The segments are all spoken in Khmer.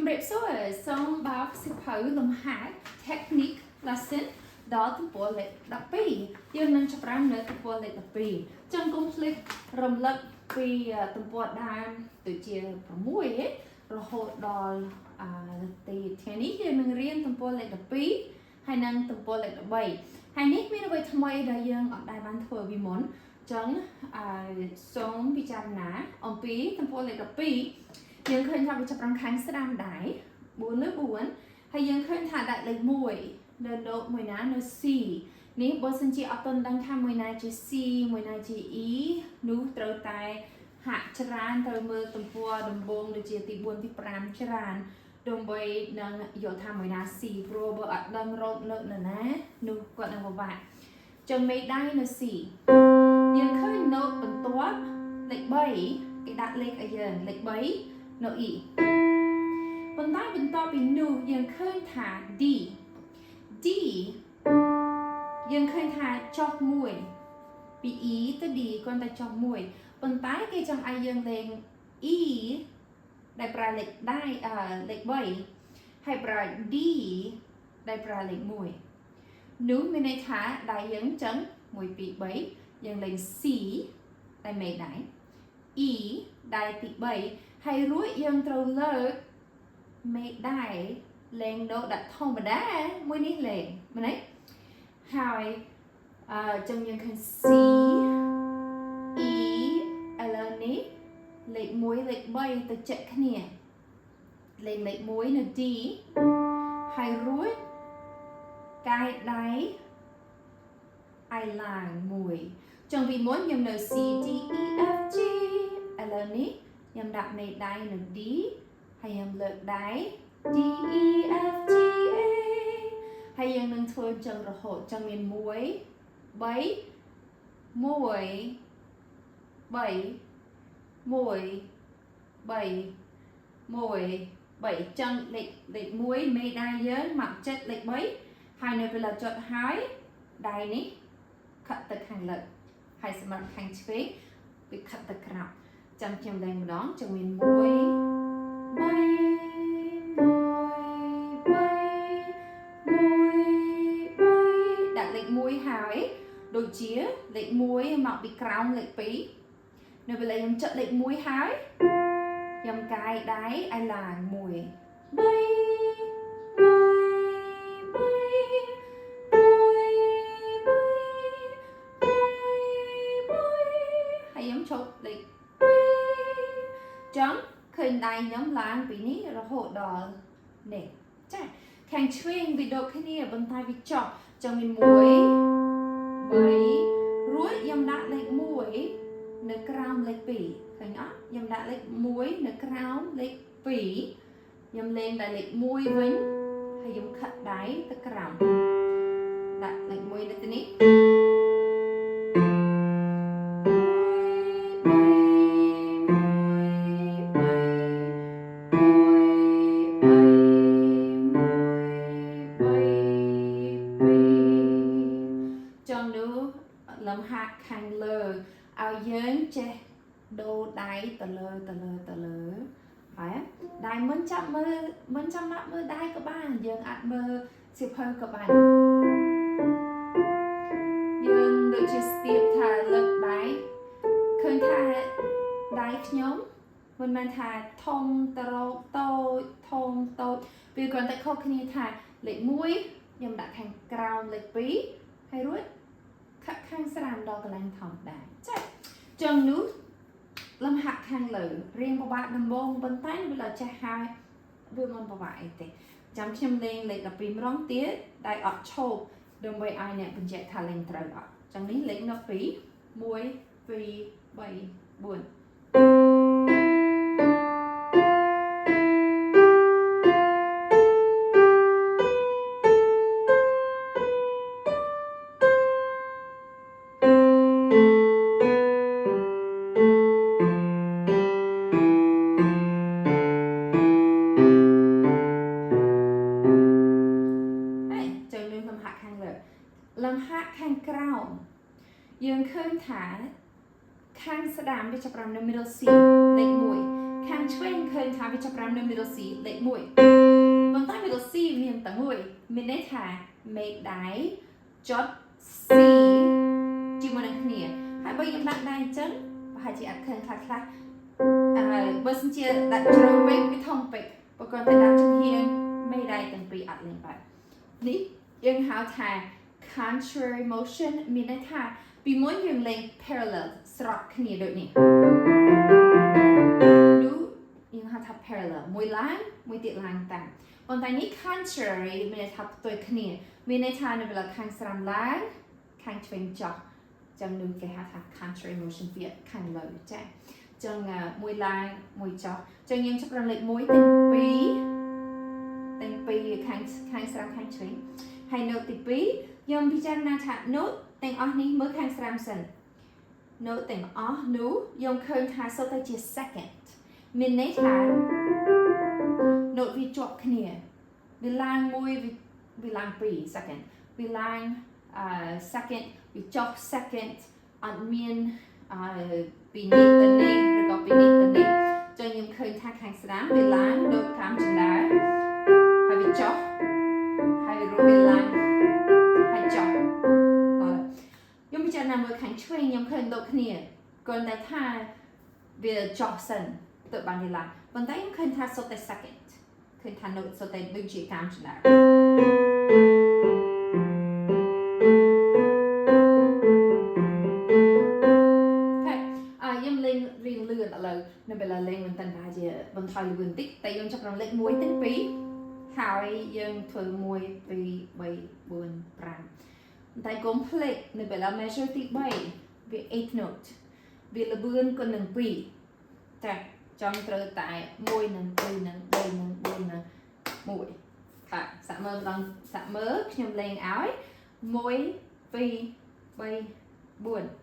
រាបសួរសូមបើកសៀវភៅលំហាត់ Technique Lesson ដល់ទំព័រលេខ12យើងនឹងចាប់ផ្ដើមនៅទំព័រលេខ12ចឹងកុំភ្លេចរំលឹកពីទំព័រដើមទៅជា6ហ៎រហូតដល់អឺទីថ្ងៃនេះយើងនឹងរៀនទំព័រលេខ12ហើយនិងទំព័រលេខ13ហើយនេះមានអ្វីថ្មីដែលយើងអត់ដែលបានធ្វើពីមុនចឹងអឺសូមពិចារណាអំពីទំព័រលេខ12យើងឃើញថាវាចាប់ផ្ដើមខាងស្ដាំដែរ4លើ4ហើយយើងឃើញថាដាក់លេខ1នៅ note មួយណានៅ C នេះបើសិនជាអត់ទាន់ដឹងថាមួយណាជា C មួយណាជា E នោះត្រូវតែហាក់ច្រើនត្រូវមើលទំព័រដំបូងដូចជាទី4ទី5ច្រើនដើម្បីនឹងយល់ថាមួយណា C ព្រោះបើអត់ដឹងរកនៅនរណានោះគាត់នឹងពិបាកចឹងមេដៃនៅ C យើងឃើញ note បន្ទាប់លេខ3គេដាក់លេខឲ្យយើងលេខ3នៅ E ប៉ុន្តែបន្ទាប់ពីនោះយើងឃើញថា D D យើងឃើញថាចុះមួយពី E ទៅ D គ្រាន់តែចុះមួយប៉ុន្តែគេចង់ឲ្យយើងលេង E ដែលប្រើលេខដៃអឺលេខ3ហើយប្រើ D ដែលប្រើលេខ1នោះមានន័យថាដៃយើងចឹង1 2 3យើងលេង C តែមេដៃ E ដៃទី3ហើយរួចយើងត្រូវលើកមេដៃលេងដូដាក់ធម្មតាមួយនេះលេងមែនទេហើយអឺចឹងយើងឃើញ C E ឥឡូវនេះលេខ1លេខ3ទៅជិតគ្នាលេខលេខ1នៅ D ហើយរួចកាយដៃឲ្យឡើងមួយចឹងពីមុនខ្ញុំនៅ C D E F G ឥឡូវនេះខ្ញុំដាក់មេដៃនៅ D ហើយខ្ញុំលើកដៃ D E F G A ហើយយើងនឹងធ្វើចឹងរហូតចឹងមាន1 3 1 3 1 3 1 3ចឹងលេខលេខ1មេដៃយើងមកចិត្តលេខ3ហើយនៅពេលចុចហើយដៃនេះខិតទៅខាងលើហើយសម្រាប់ខាងឆ្វេងវាខិតទៅក្រោមចាំខ្ញុំលេងម្ដងចឹងមាន1 3 1 3 1 3ដាក់លេខ1ហើយដូចជាលេខ1មកពីក្រោមលេខ2នៅពេលខ្ញុំចុចលេខ1ហើយខ្ញុំកាយដៃឲ្យឡើង1 3 1 3 1 3 1ហើយខ្ញុំឈប់លេខ2ចឹងឃើញដៃខ្ញុំឡើងពីនេះរហូតដល់នេះចាខាងឆ្វេងវាដូចគ្នាប៉ុន្តែវាចុះចឹងមាន1 3រួចខ្ញុំដាក់លេខ1នៅក្រោមលេខ2ឃើញអត់ខ្ញុំដាក់លេខ1នៅក្រោមលេខ2ខ្ញុំលេងតែលេខ1វិញហើយខ្ញុំខិតដៃទៅក្រោមដាក់លេខ1នៅទីនេះ 1 3 1 3 1 3 2ចង់នោះលំហាត់ខាងលើឲ្យយើងចេះដូរដៃទៅលើទៅលើទៅលើហើយដៃមិនចាំមើលមិនចាំបាក់មើលដៃក៏បានយើងអាចមើលសៀវភៅក៏បានយើងដូចជាស្ទាបថាលើកដៃឃើញថាដៃខ្ញុំមិនមែនថាធំទៅរកតូចធំតូចវាគ្រាន់តែខុសគ្នាថាលេខ1ខ្ញុំដាក់ខាងក្រោមលេខ2ហើយរួចខាក់ខាងស្រាមដល់កន្លែងធម្មតាចាចឹងនោះលំហាត់ខាងលើរៀងពិបាកដំបូងប៉ុន្តែវាដល់ចេះហើយវាមិនពិបាកអីទេចាំខ្ញុំលេងលេខ12ម្ដងទៀតដែលអត់ឈប់ដើម្បីឲ្យអ្នកបញ្ជាក់ថាលេងត្រូវអត់ចឹងនេះលេខ12 1 2 3 4 ហើយចឹងនឹងលំហាត់ខាងលើលំហាត់ខាងក្រោមយើងឃើញថាខាងស្ដាំវាចាប់ផ្ដើមនៅ middle C លេខ1ខាង ឆ្វេងឃើញថាវាចាប់ផ្ដើមនៅ middle C លេខ1ប៉ុន្តែ middle C មានតែមួយមានន័យថាមេដៃចុច C ជាមួយនឹងគ្នាហើយបើខ្ញុំដាក់ដៃអញ្ចឹងប្រហែលជាអត់ឃើញខ្លះខ្លះអឺបើសិនជាដាក់ជ្រៅពេកវាធំពេកបើគ្រាន់តែដាក់ចំហៀងមេដៃទាំងពីរអត់លេងបែបនេះយើងហៅថា contrary motion មានន័យថាពីមុនយើងលេង parallel ស្របគ្នាដូចនេះនោះយើងហៅថា parallel មួយឡើងមួយទៀតឡើងតាមប៉ុន្តែនេះ contrary មានន័យថាផ្ទុយគ្នាមានន័យថានៅពេលខាងស្រាំឡើងខាងឆ្វេងចុះចឹងនោះគេហៅថា contrary motion វាខាងលើចាចឹងមួយឡើងមួយចុះចឹងយើងចាប់ផ្ដើមលេខ1ទាំង2ទាំងពីរខាងខាងស្រាំខាងឆ្វេងហើយ note ទី2យើងពិចារណាថា note ទាំងអស់នេះមើលខាងស្រាំសិន note ទាំងអស់នោះយើងឃើញថាសុទ្ធតែជា second មានន័យថា note វាជាប់គ្នាវាឡើងមួយវាវាឡើងពីរ second វាឡើងអឺ second វាចុះ second អត់មានអឺពីនេះទៅនេះឬក៏ពីនេះទៅនេះចឹងខ្ញុំឃើញថាខាងស្ដាំវាឡើងដូចតាមជណ្ដើរហើយវាចុះហើយវារួចវាឡើងហើយចុះដល់ខ្ញុំពិចារណាមើលខាងឆ្វេងខ្ញុំឃើញដូចគ្នាគ្រាន់តែថាវាចុះសិនទៅបានវាឡើងប៉ុន្តែខ្ញុំឃើញថាសុទ្ធតែ second ឃើញថា note សុទ្ធតែដូចជាតាមជណ្ដើរ okay អើខ្ញុំលេងរៀងលឿនឥឡូវនៅពេលលេងមិនតាន់ប្រហែលជាបន្ថយលឿនបន្តិចតែយើងចាប់ផ្ដើមលេខ1ទាំង2ហើយយើងធ្វើ1 2 3 4 5តែកុំភ្លេចនៅពេល measure ទី3វា 8 note វាល្បឿនគុណនឹង2ចាចង់ត្រូវតែ1និង2និង3និង4និង1បាទសាក់មើលម្ដងសាក់មើលខ្ញុំលេងឲ្យ1 2 3 4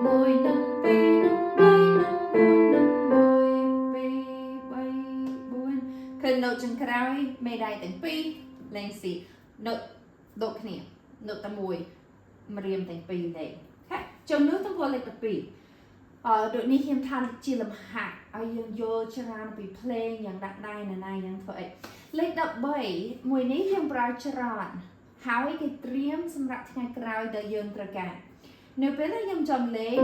មួយនិងពីរនិងបីនិងបួននិងមួយពីរបីបួនឃើញ note ចុងក្រោយមេដៃទាំងពីរលេង C note ដូចគ្នា note តែមួយម្រាមទាំងពីរលេងហេចំណុចទំព័រលេខ12អឺដូចនេះខ្ញុំថាជាលំហាត់ឲ្យយើងយល់ច្រើនពីភ្លេងយ៉ាងដាក់ដៃណាណាយ៉ាងធ្វើអីលេខ13មួយនេះយើងប្រើច្រើនហើយគេត្រៀមសម្រាប់ថ្ងៃក្រោយដែលយើងត្រូវការនៅពេលដែលខ្ញុំចង់លេង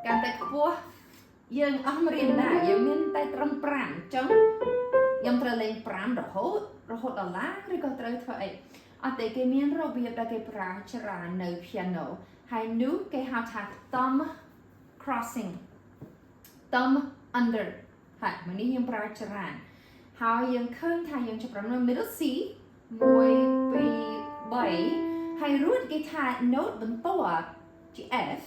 កាន់តែខ្ពស់យើងអស់ម្រាមដែរយើងមានតែត្រឹម5អញ្ចឹងខ្ញុំត្រូវលេង5រហូតរហូតដល់ឡាឬក៏ត្រូវធ្វើអីអត់ទេគេមានរបៀបដែលគេប្រើច្រើននៅ piano ហើយនោះគេហៅថា thumb crossing, thumb under ហើយមួយនេះយើងប្រើច្រើនហើយយើងឃើញថាយើងចាប់ផ្ដើមនៅ middle C 1 2 3ហើយរួចគេថា note បន្ទាប់ជា F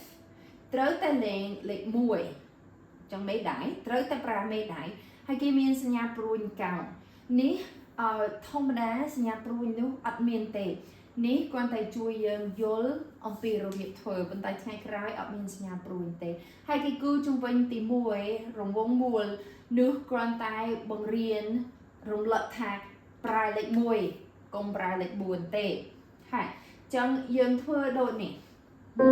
ត្រូវតែលេងលេខ1ចឹងមេដៃត្រូវតែប្រើមេដៃហើយគេមានសញ្ញាព្រួញកោងនេះអឺធម្មតាសញ្ញាព្រួញនោះអត់មានទេនេះគ្រាន់តែជួយយើងយល់អំពីរបៀបធ្វើប៉ុន្តែថ្ងៃក្រោយអត់មានសញ្ញាព្រួញទេហើយគេគូជំវិញទី1រង្វង់មូលនោះគ្រាន់តែបង្រៀនរំលឹកថាប្រើលេខ1កុំប្រើលេខ4ទេហើយចឹងយើងធ្វើដូចនេះ1 2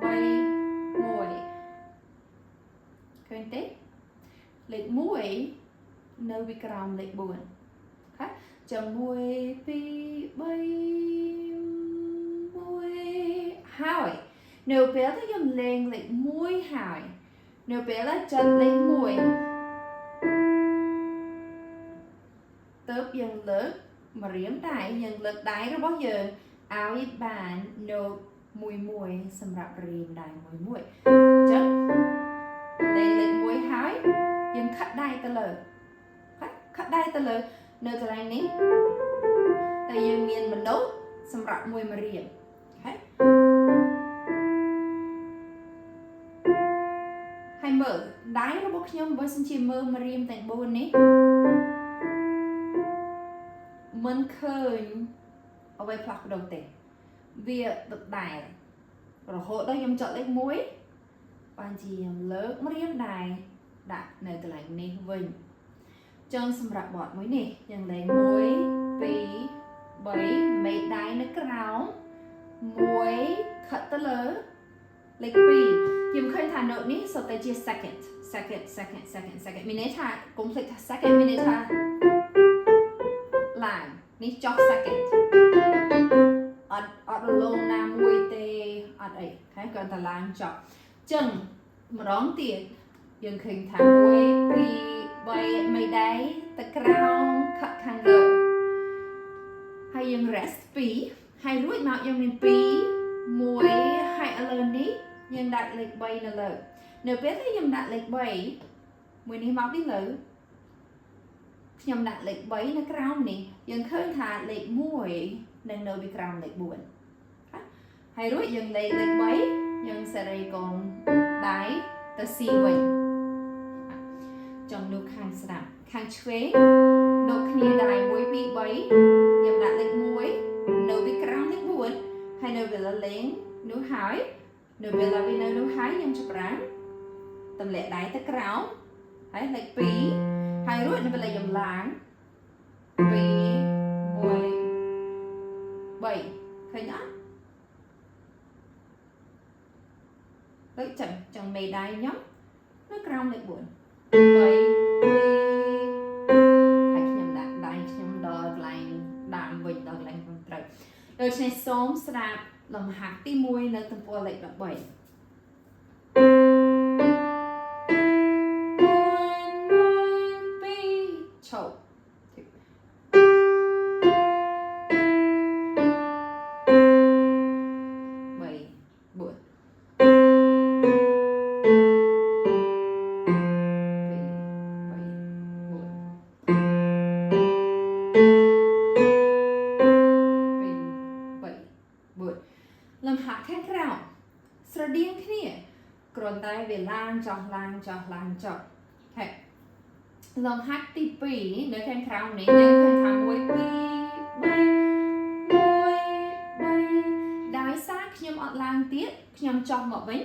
3 1ឃើញទេលេខ1នៅពីក្រោមលេខ4ហ៎ចឹង1 2 3 1ហើយនៅពេលដែលខ្ញុំលេងលេខ1ហើយនៅពេលដែលចុចលេខ1ទៅយើងលើកម្រាមដៃយើងលើកដៃរបស់យើងឲ្យបាន note មួយមួយសម្រាប់រៀមដៃមួយមួយអញ្ចឹងលេងលេខ1ហើយយើងខិតដៃទៅលើខិតដៃទៅលើនៅកន្លែងនេះតែយើងមានមនុស្សសម្រាប់មួយម្រាមហើយហើយមើលដៃរបស់ខ្ញុំបើសិនជាមើលម្រាមទាំង4នេះមិនឃើញអ្វីផ្លាស់ប្ដូរទេវាដដែលរហូតដល់ខ្ញុំចុចលេខ1បានជាខ្ញុំលើកម្រាមដៃដាក់នៅកន្លែងនេះវិញចឹងសម្រាប់បទមួយនេះយើងលេង1 2 3មេដៃនៅក្រោម1ខិតទៅលើលេខ2ខ្ញុំឃើញថា note នេះសុទ្ធតែជា second, second, second, second, second មានន័យថាកុំភ្លេចថា second មានន័យថាឡើងនេះចុះ second អត់អត់រលោងណាមួយទេអត់អីហើយគ្រាន់តែឡើងចុះចឹងម្ដងទៀតយើងឃើញថា1 2 3មេដៃទៅក្រោមខិតខាងលើហើយយើង rest 2ហើយរួចមកយើងមាន2 1ហើយឥឡូវនេះយើងដាក់លេខ3នៅលើនៅពេលដែលខ្ញុំដាក់លេខ3មួយនេះមកពីលើខ្ញុំដាក់លេខ3នៅក្រោមនេះយើងឃើញថាលេខ1នឹងនៅពីក្រោមលេខ4ហើយរួចយើងលេខលេខ3យើងសេរីកងដៃទៅ C វិញចំនោះខាងស្ដាំខាងឆ្វេងដូចគ្នាដៃ1 2 3ខ្ញុំដាក់លេខ1នៅពីក្រោមលេខ4ហើយនៅពេលលេងនោះហើយនៅពេលវានៅនោះហើយខ្ញុំចាប់ផ្ដើមទម្លាក់ដៃទៅក្រោមហើយលេខ2ហើយរួចនៅពេលខ្ញុំឡើង2 1 3ឃើញអត់ដូចចឹងចឹងមេដៃខ្ញុំនៅក្រោមលេខ4 3 2ហើយខ្ញុំដាក់ដៃខ្ញុំដល់កន្លែងដើមវិញដល់កន្លែងត្រឹមត្រូវដូច្នេះសូមស្ដាប់លំហាត់ទី1នៅទំព័រលេខ13 1 2ឈប់3 4 2 3 4 2 3 4លំហាត់ខាងក្រោមស្រដៀងគ្នាគ្រាន់តែវាឡើងចុះឡើងចុះឡើងចុះហើយលំហាត់ទី2នៅខាងក្រោមនេះយើងឃើញថា1 2 3 1 3ដោយសារខ្ញុំអត់ឡើងទៀតខ្ញុំចុះមកវិញ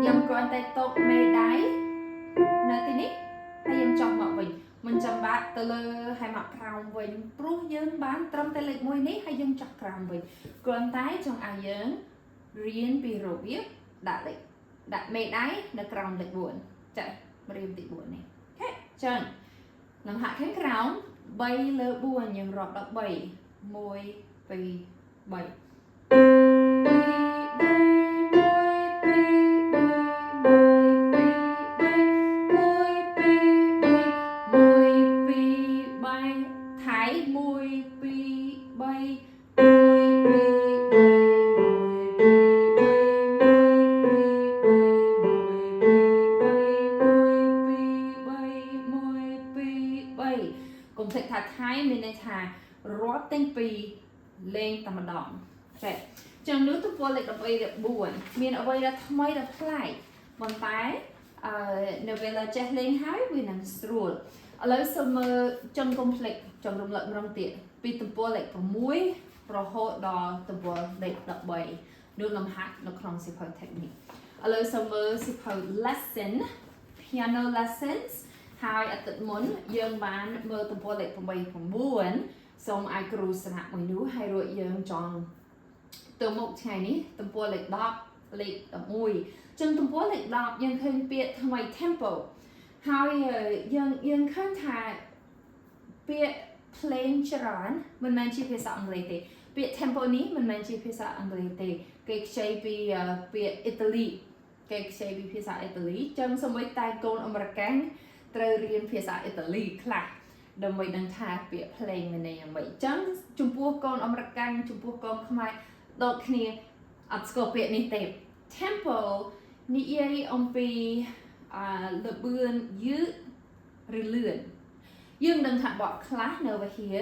ខ្ញុំគ្រាន់តែតបមេដៃនៅទីនេះហើយខ្ញុំចុះមកវិញមិនចាំបាច់ទៅលើហើយមកក្រោមវិញព្រោះយើងបានត្រឹមតែលេខ1នេះហើយយើងចុះក្រោមវិញគ្រាន់តែចង់ឲ្យយើងរៀនពីរបៀបដាក់លេខដាក់មេដៃនៅក្រោមលេខ4ចារៀនទី4នេះOK ចឹងលំហាត់ខាងក្រោម3លើ4យើងរាប់ដល់3 1 2 3 1 2 3 1 2 3 1 2 3ថៃ1 2 3 1 2 3 1 2 3 1 2 3កុំភ្លេចថាថៃមានន័យថារាប់ទាំងពីរលេងតែម្ដងចេះចឹងនោះទំព័រលេខ13 14មានអ្វីដែលថ្មីដែលប្លែកប៉ុន្តែអឺនៅពេលចេះលេងហើយវានឹងស្រួលឥឡូវសូមមើលចង់កុំភ្លេចចង់រំលឹកម្ដងទៀតពីទំព័រលេខ6រហូតដល់ទំព័រលេខ13នោះលំហាត់នៅក្នុងសៀវភៅ technique ឥឡូវសូមមើលសៀវភៅ lesson piano lessons ហើយអាទិត្យមុនយើងបានមើលទំព័រលេខ8 9សូមឲ្យគ្រូស្នាក់មួយនោះហើយរួចយើងចង់ទៅមុខថ្ងៃនេះទំព័រលេខ10លេខ11ចឹងទំព័រលេខ10យើងឃើញពាក្យថ្មី tempo ហើយយើងយើងឃើញថាពាក្យភ្លេងច្រើនមិនមែនជាភាសាអង់គ្លេសទេពាក្យ tempo នេះមិនមែនជាភាសាអង់គ្លេសទេគេខ្ចីពីពាក្យអ៊ីតាលីគេខ្ចីពីភាសាអ៊ីតាលីចឹងសូម្បីតែកូនអាមេរិកត្រូវរៀនភាសាអ៊ីតាលីខ្លះដើម្បីដឹងថាពាក្យភ្លេងមានន័យយ៉ាងម៉េចចឹងចំពោះកូនអាមេរិកចំពោះកូនខ្មែរដូចគ្នាអត់ស្គាល់ពាក្យនេះទេ tempo និយាយអំពីអឺល្បឿនយឺតឬលឿនយើងដឹងថាបទខ្លះនៅវិហារ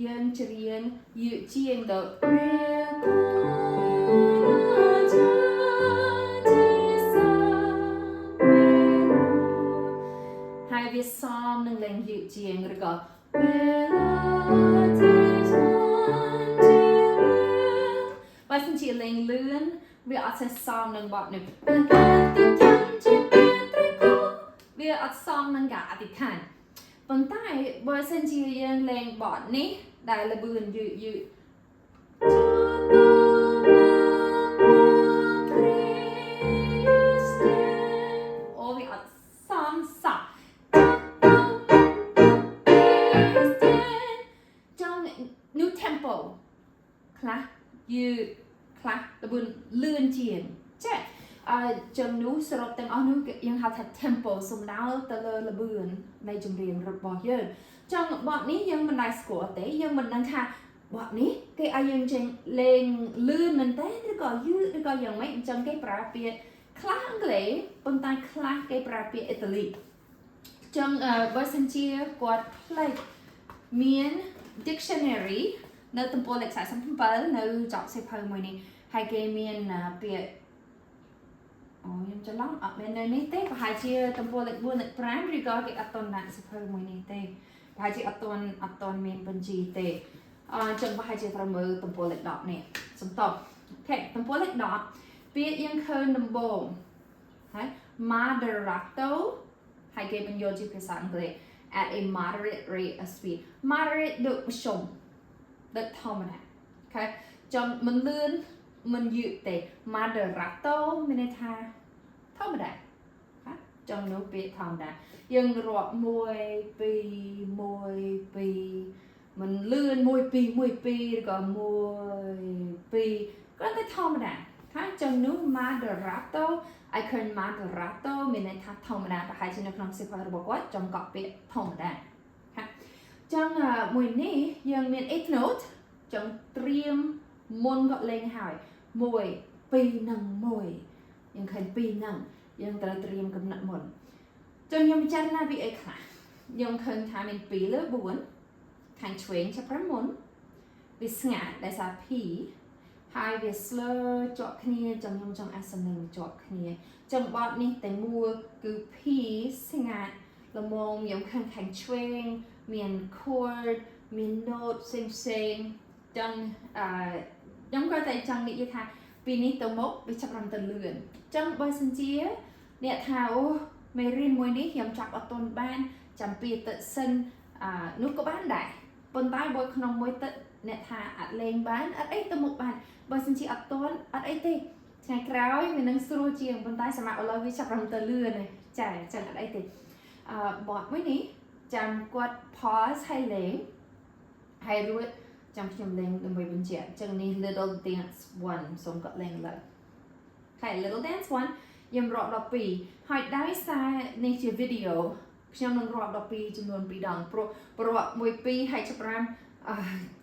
យើងច្រៀងយឺតជាងដល់ព្រះគុណអាចារ្យជាសាហើយវាសមនឹងលេងយឺតជាងឬក៏ពេលជាជាបើសិនជាលេងលឿនវាអត់សេះសមនឹងបទនេះពេលអធិដ្ឋានជាពេលត្រកូវាអត់សមនឹងការអធិដ្ឋានប៉ុន្តែបើសិនជាយើងលេងបទនេះ ដែលល្បឿនយឺតយឺតចូលទៅមកគ្រីស្ទអូវាអត់សមសោះចូលទៅមកគ្រីស្ទចង់ new tempo ខ្លះយឺតខ្លះល្បឿនលឿនជាងចាអឺចឹងនោះសរុបទាំងអស់នោះគេយើងហៅថា tempo សំដៅទៅលើល្បឿននៃចម្រៀងរបស់យើងចឹងបទនេះយើងមិនដែលស្គាល់ទេយើងមិនដឹងថាបទនេះគេឲ្យយើងចេញលេងលឿនមែនតើឬក៏យឺតឬក៏យ៉ាងម៉េចអញ្ចឹងគេប្រើពាក្យខ្លះអង់គ្លេសប៉ុន្តែខ្លះគេប្រើពាក្យអ៊ីតាលីចឹងអឺបើសិនជាគាត់ផ្លេចមាន dictionary នៅទំព័រលេខ47នៅចប់សៀវភៅមួយនេះហើយគេមានពាក្យអូខ្ញុំច្រឡំអត់មាននៅនេះទេប្រហែលជាទំព័រលេខ4លេខ5ឬក៏គេអត់ទាន់ដាក់សៀវភៅមួយនេះទេប្រហែលជាអត់ទាន់អត់ទាន់មានបញ្ជីទេអញ្ចឹងប្រហែលជាត្រូវមើលទំព័រលេខ10នេះសំតប okay ទំព័រលេខ10ពាក្យយើងឃើញដំបូងហើយ moderato ហើយគេបញ្យល់ជាភាសាអង់គ្លេស at a moderate rate of speed moderate ដូចមធ្យមដូចធម្មតា okay ចង់មិនលឿនមិនយឺតទេ moderato មានន័យថាធម្មតាហាចង់នោះពាក្យធម្មតាយើងរាប់1 2 1 2មិនលឿន1 2 1 2ឬក៏1 2គ្រាន់តែធម្មតាថាចឹងនោះ moderato I ឃើញ moderato មានន័យថាធម្មតាប្រហែលជានៅក្នុងសៀវភៅរបស់គាត់ចង់កក់ពាក្យធម្មតាហាចឹងមួយនេះយើងមាន eighth note ចឹងត្រៀមមុនគាត់លេងហើយ1 2និង1យើងឃើញ2ហ្នឹងយើងត្រូវត្រៀមកំណត់មុនចឹងខ្ញុំពិចារណាពីអីខ្លះខ្ញុំឃើញថាមាន2លើ4ខាងឆ្វេងចាប់ប្រាំមុនវាស្ងាត់ដោយសារ P ហើយវា slur ជាប់គ្នាចឹងខ្ញុំចង់អាសននឹងជាប់គ្នាចឹងបទនេះតែមួយគឺ P ស្ងាត់ល្មមខ្ញុំឃើញខាងឆ្វេងមាន chord មាន note ផ្សេងផ្សេងចឹងអឺខ្ញុំក៏តែចង់និយាយថាពីនេះទៅមុខវាចាប់ផ្ដើមទៅលឿនចឹងបើសិនជាអ្នកថាអូមេរៀនមួយនេះខ្ញុំចាប់អត់ទាន់បានចាំពីទឹកសិនអឺនោះក៏បានដែរប៉ុន្តែបើក្នុងមួយទឹកអ្នកថាអត់លេងបានអត់អីទៅមុខបានបើសិនជាអត់ទាន់អត់អីទេថ្ងៃក្រោយវានឹងស្រួលជាងប៉ុន្តែសម្រាប់ឥឡូវវាចាប់ផ្ដើមទៅលឿនហើយចាចឹងអត់អីទេអឺបទមួយនេះចាំគាត់ pause ហើយលេងហើយរួចចាំខ្ញុំលេងដើម្បីបញ្ជាក់ចឹងនេះ little dance 1សូមគាត់លេងលើហើយ little dance 1ខ្ញុំរាប់ដល់2ហើយដោយសារនេះជា video ខ្ញុំនឹងរាប់ដល់2ចំនួន2ដងព្រោះរាប់1 2ហើយចាប់5អឺ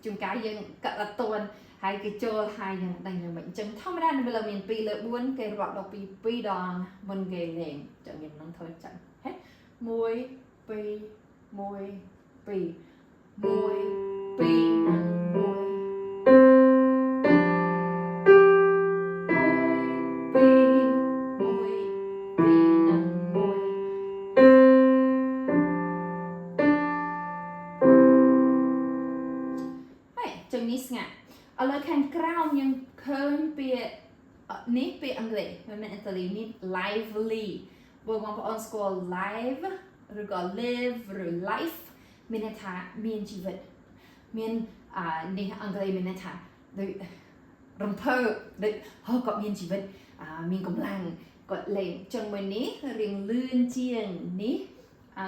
ជួនកាលយើងកាត់អត់ទាន់ហើយគេចូលហើយយើងដឹងយ៉ាងម៉េចអញ្ចឹងធម្មតានៅពេលមាន2លើ4គេរាប់ដល់2 2ដងមុនគេលេងអញ្ចឹងខ្ញុំនឹងធ្វើចឹងហេ1 2 1 2 1 2និង1 2 1 2និង1ហើយចឹងនេះស្ងាត់ឥឡូវខាងក្រោមយើងឃើញពាក្យនេះពាក្យអង់គ្លេសមិនមែនអ៊ីតាលីនេះ lively បើបងប្អូនស្គាល់ live ឬក៏ live ឬ life មានន័យថាមានជីវិតមានអានេះអង់គ្លេសមានន័យថាដូចរំភើបដូចហូគាត់មានជីវិតអាមានកម្លាំងគាត់លេងចឹងមួយនេះរៀងលឿនជាងនេះអឺ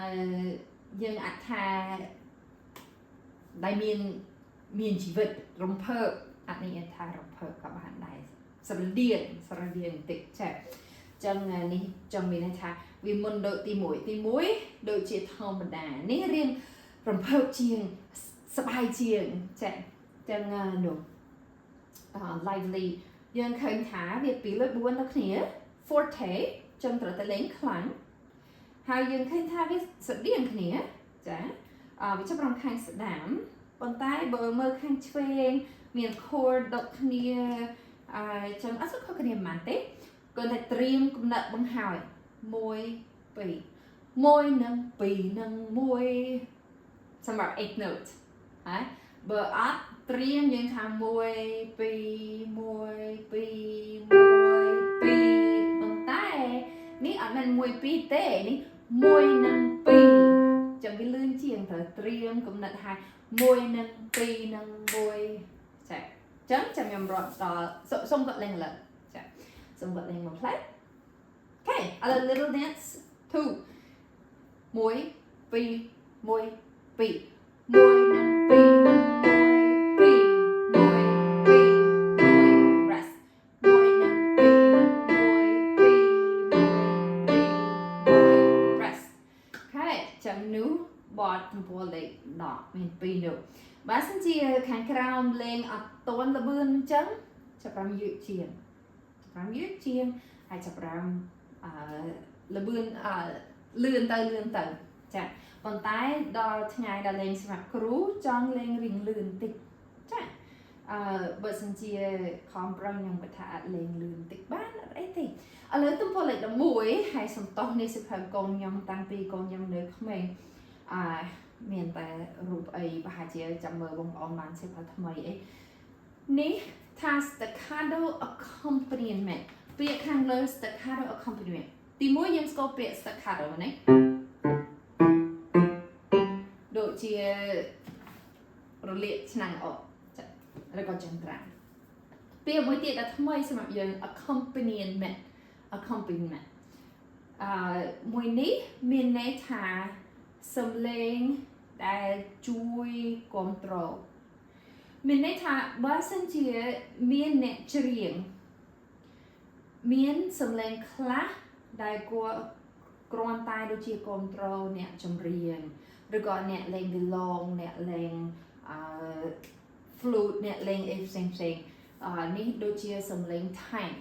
យើងអាចថាដែលមានមានជីវិតរំភើបអត់នេះថារំភើបក៏បានដែរស្រដៀងស្រដៀងបន្តិចចាចឹងនេះចង់មានន័យថាវាមុនដូចទី1ទី1ដូចជាធម្មតានេះរៀងរំភើបជាងសប្បាយជាងចាចឹងនោះ lively យើងឃើញថាវា2លើ4ដល់គ្នា forte ចឹងត្រូវតែលេងខ្លាំងហើយយើងឃើញថាវាស្រដៀងគ្នាចាអឺវាចាប់រំខាងស្ដាំប៉ុន្តែបើមើលខាងឆ្វេងមាន chord ដកគ្នាអឺចឹងអត់សូវខុសគ្នាប៉ុន្មានទេគាត់តែត្រៀមកំណត់បង្ហើយ1 2 1និង2និង1សម្រាប់ 8 note ហើយបើអត់ត្រៀមយើងថា1 2 1 2 1 2ប៉ុន្តែនេះអត់មែន1 2ទេនេះ1និង2ចឹងវាលឿនជាង ត្រូវត្រៀមគំនិតថា1និង2និង1ចាអញ្ចឹងចាំខ្ញុំរាប់ដល់សូមគាត់លេងឥឡូវចាសូមគាត់លេងមួយផ្លែ Okay ឥឡូវ little dance 2 1 2 1 2 1និង2និង1 2 1 2 1 rest 1និង2និង1 2 1 2 1 rest Okay ចាំនោះបទទំព័រលេខ10មាន2នោះបើសិនជាខាងក្រោមលេងអត់តន់ល្បឿនអញ្ចឹងចាប់ផ្ដើមយឺតជាងចាប់ផ្ដើមយឺតជាងហើយចាប់ផ្ដើមអឺល្បឿនអឺលឿនទៅលឿនទៅចាប៉ុន្តែដល់ថ្ងៃដែលលេងសម្រាប់គ្រូចង់លេងរៀងលឿនតិចចាអឺបើសិនជាខំប្រឹងខ្ញុំគាត់ថាអាចលេងលឿនតិចបានអត់អីទេឥឡូវទំព័រលេខ11ហើយសំតោះនេះសិភៅកូនខ្ញុំតាំងពីកូនខ្ញុំនៅក្មេងអឺមានតែរូបអីប្រហែលជាចាំមើលបងប្អូនបានសិភៅថ្មីអីនេះថា staccato accompaniment ពាក្យខាងលើ staccato accompaniment ទីមួយយើងស្គាល់ពាក្យ staccato ណាដូចជារលាកឆ្នាំងអុកចាឬក៏ចង្ក្រានពាក្យមួយទៀតដែលថ្មីសម្រាប់យើង accompaniment accompaniment អឺមួយនេះមានន័យថាសំឡេងដែលជួយគ្រប់គ្រងមានន័យថាបើសិនជាមានអ្នកច្រៀងមានសំឡេងខ្លះដែលគាត់គ្រាន់តែដូចជាគ្រប់គ្រងអ្នកចម្រៀងឬក៏អ្នកលេងវីឡុងអ្នកលេងអឺ flute អ្នកលេងអីផ្សេងផ្សេងអឺនេះដូចជាសំឡេង time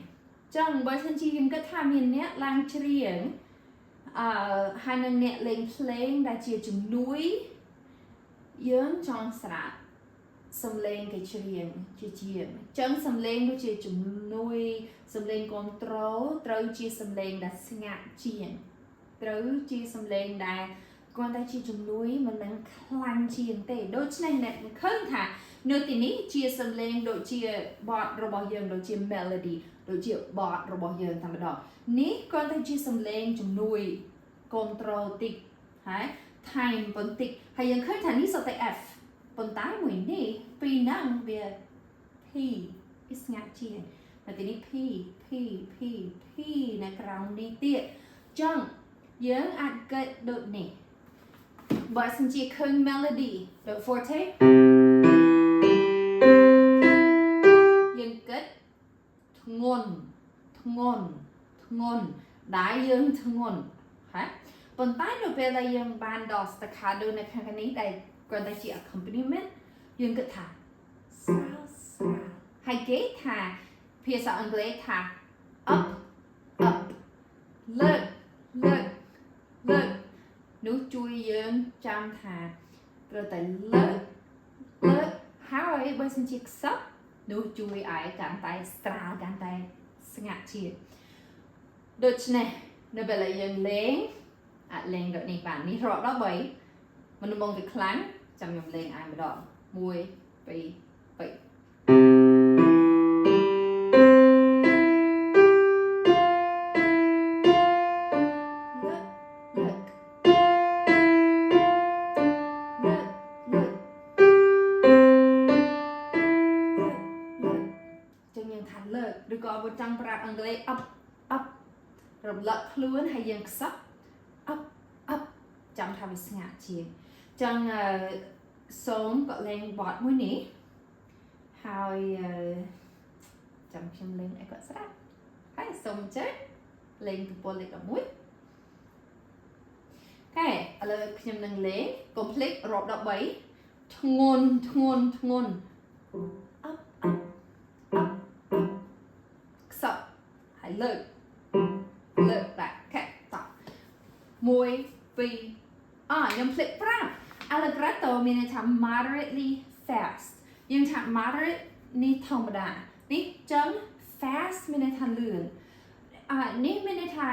ចឹងបើសិនជាយើងគិតថាមានអ្នកឡើងច្រៀងអឺហើយនឹងអ្នកលេងភ្លេងដែលជាជំនួយយើងចង់ស្រាប់សំឡេងគេច្រៀងជាជាងចឹងសំឡេងដូចជាជំនួយសំឡេង control ត្រូវជាសំឡេងដែលស្ងាត់ជាងត្រូវជាសំឡេងដែលគ្រាន់តែជាជំនួយមិនមែនខ្លាំងជាងទេដូច្នេះអ្នកឃើញថានៅទីនេះជាសំឡេងដូចជាបទរបស់យើងដូចជា melody ដូចជាបទរបស់យើងតែម្ដងនេះគ្រាន់តែជាសំឡេងជំនួយ control តិចហើយ time បន្តិចហើយយើងឃើញថានេះសុទ្ធតែ F ប៉ុន្តែមួយនេះពីរហ្នឹងវា P វាស្ងាត់ជាងតែទីនេះ P P P P នៅក្រោមនេះទៀតចឹងយើងអាចគិតដូចនេះបើសិនជាឃើញ melody ដូច forte យើងគិតធ្ងន់ធ្ងន់ធ្ងន់ដែលយើងធ្ងន់ហាប៉ុន្តែនៅពេលដែលយើងបានដល់ staccato នៅខាងនេះដែលគ្រាន់តែជា accompaniment យើងគិតថាស្រាលស្រាលហើយគេថាភាសាអង់គ្លេសថា up up លើកលើកលើកនោះជួយយើងចាំថាត្រូវតែលើកលើកហើយបើសិនជាខ្សឹបនោះជួយឲ្យកាន់តែស្រាលកាន់តែស្ងាត់ជាងដូច្នេះនៅពេលដែលយើងលេងអាចលេងដូចនេះបាននេះរាប់ដល់3មិនមកវាខ្លាំងចាំខ្ញុំលេងឲ្យម្ដង1 2 3លើកលើកលើកលើកលើកលើកចឹងយើងថាលើកឬក៏បើចង់ប្រាប់អង់គ្លេស up up រំលឹកខ្លួនហើយយើងខ្សឹប up up ចាំថាវាស្ងាត់ជាងចឹងអឺសូមក៏លេងបទមួយនេះហើយអឺចាំខ្ញុំលេងឲ្យគាត់ស្ដាប់ហើយសូមចេះលេងទំព័រលេខ11 okay ឥឡូវខ្ញុំនឹងលេងកុំភ្លេចរាប់ដល់3ធ្ងន់ធ្ងន់ធ្ងន់ up up up up ខ្សឹបហើយលើកលើកបាទ okay តោះ1 2អខ្ញុំភ្លេចប្រាប់ Allegretto មានន័យថា moderately fast យើងថា moderate នេះធម្មតានេះចឹង fast មានន័យថាលឿនអានេះមានន័យថា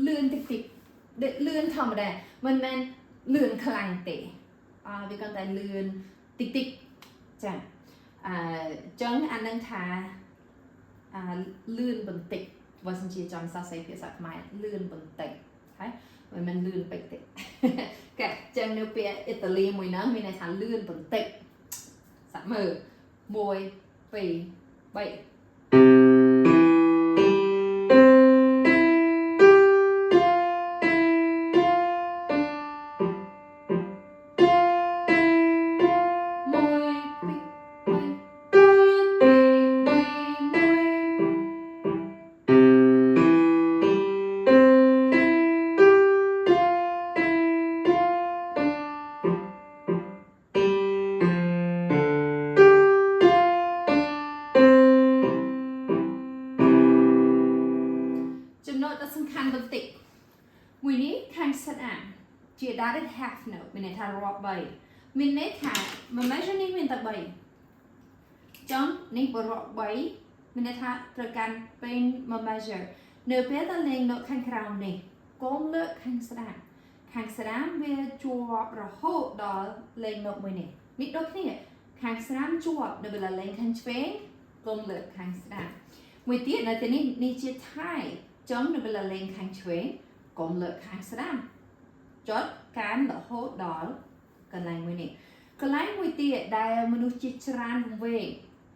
លឿនតិចតិចលឿនធម្មតាមិនមែនលឿនខ្លាំងទេអឺវាគ្រាន់តែលឿនតិចតិចចាអឺចឹងអានឹងថាអាលឿនបន្តិចបើសិនជាចង់សរសេរភាសាខ្មែរលឿនបន្តិច ហើយមិនមែនលឿនពេកទេ កែចឹងនៅពាក្យអ៊ីតាលីមួយហ្នឹងមានន័យថាលឿនបន្តិចសាក់មើល1 2 3 1 2 3 1 2 3 1 ចំណុចដ៏សំខាន់បន្តិចមួយនេះខាងស្ដាំជា dotted half note មានន័យថារាប់3មានន័យថាមួយ measure នេះមានតែ3ចឹងនេះបើរាប់3មានន័យថាត្រូវកាន់ពេញមួយ measure នៅពេលដែលលេង note ខាងក្រោមនេះកុំលើកខាងស្ដាំខាងស្ដាំវាជាប់រហូតដល់លេង note មួយនេះនេះដូចគ្នាខាងស្ដាំជាប់នៅពេលលេងខាងឆ្វេងកុំលើកខាងស្ដាំមួយទៀតនៅទីនេះនេះជា tie ចឹងនៅពេលលេងខាងឆ្វេងកុំលើកខាងស្ដាំចុចកាន់រហូតដល់កន្លែងមួយនេះកន្លែងមួយទៀតដែលមនុស្សជាច្រើនវង្វេង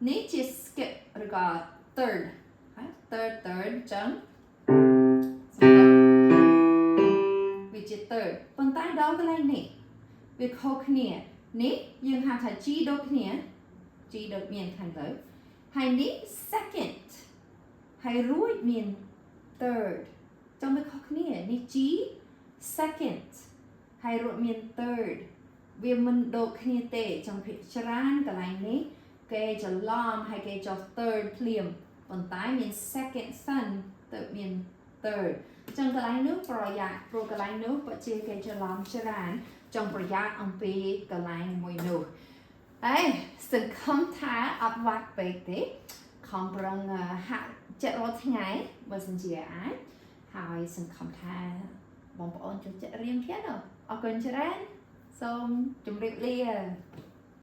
នេះជា skip ឬក៏ third ហើយ third third ចឹងសំដៅវាជា third ប៉ុន្តែដល់កន្លែងនេះវាខុសគ្នានេះយើងហៅថា G ដូចគ្នា G ដូចមានខាងលើហើយនេះ second ហើយរួចមាន third ចាំវាខុសគ្នានេះ G second ហើយរួចមាន third វាមិនដូចគ្នាទេចំភាគច្រើនកន្លែងនេះគេច្រឡំហើយគេចុះ third ភ្លាមប៉ុន្តែមាន second សិនទៅមាន third ចឹងកន្លែងនោះប្រយ័ត្នព្រោះកន្លែងនោះពិតជាគេច្រឡំច្រើនចង់ប្រយ័ត្នអំពីកន្លែងមួយនោះអេសង្ឃឹមថាអត់វ៉ាត់ពេកទេខំប្រឹងហាក់ចិត្តរាល់ថ្ងៃបើសិនជាអាចហើយសង្ឃឹមថាបងប្អូនចូលចិត្តរៀន piano អរគុណច្រើនសូមជម្រាបលា។